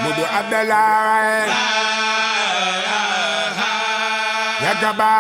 Mudu Abdallah Yagaba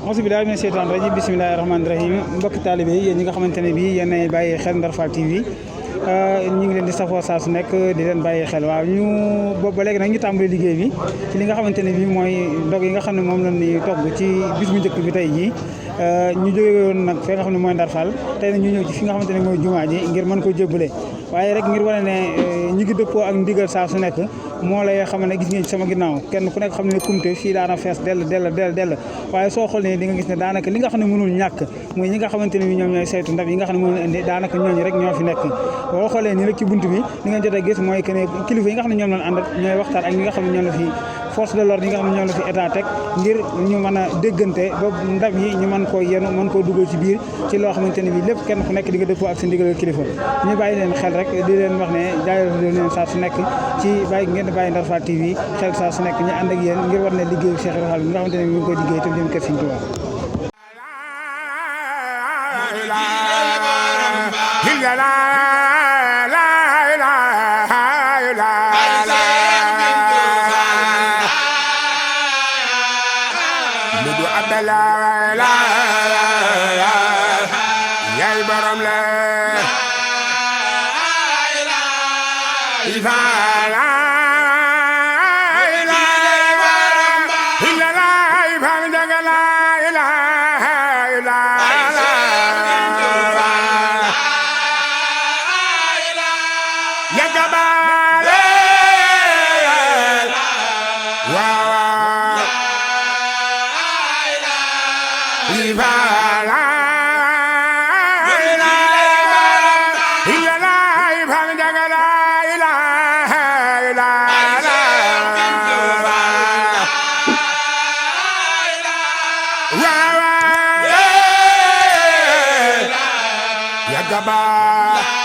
auzubillahi mina sheytaani rajim bismillahi rahmaani rahim mbokki taalibe yi yéen ñi nga xamante ne bii yéen ay bàyyi xel Ndar Fall TV ñu ngi leen di safoo saa su nekk di leen bàyyi xel waaw ñu boobu ba léegi nag ñu tàmbali liggéey bi ci li nga xamante ne bii mooy ndog yi nga xam ne moom la ñuy togg ci bis bu njëkk bi tey jii ñu jóge woon nag fi nga xam ne mooy Ndar Fall tey nag ñu ñëw ci fi nga xamante ne mooy jumaa ji ngir mën ko jébbale waaye rek ngir wane ne ñu ngi dëppoo ak ndigal saa su nekk moo lay xam ne gis ngeen ci sama ginnaaw kenn ku nekk xam ne kumte fii daana fees dell waaye soo xool ne di nga gis ne daanaka li nga xam ne mënul ñàkk mooy ñi nga xamante ne bi ñoom ñooy saytu ndab yi nga xam ne mënul indi daanaka ñooñu rek ñoo fi nekk boo xoolee nii rek ci bunt bi li nga jot a gis mooy que ne kilifa yi nga xam ne ñoom lañ ànd ak ñooy waxtaan ak ñi nga xam ne ñoom la fi force de l'ordre yi nga xam ne ñoom la fi état teg ngir ñu mën a déggante ba ndab yi ñu mën koo yenu mën koo dugal ci biir ci loo xamante ne bi lépp kenn ku nekk di nga dëppoo ak sa ndigal kilifa ñu bàyyi leen xel rek di leen wax ne jaayal leen saa su nekk ci bàyyi ngeen di bàyyi Ndar Fall TV xel saa su nekk ñu ànd ak yéen ngir war ne liggéeyu Cheikh Ibra Fall bi nga xamante ne bi ñu ngi koy liggéey tam jëm kër Sëriñ Tuubaa Mudu Abdallah yaay borom la Yagaba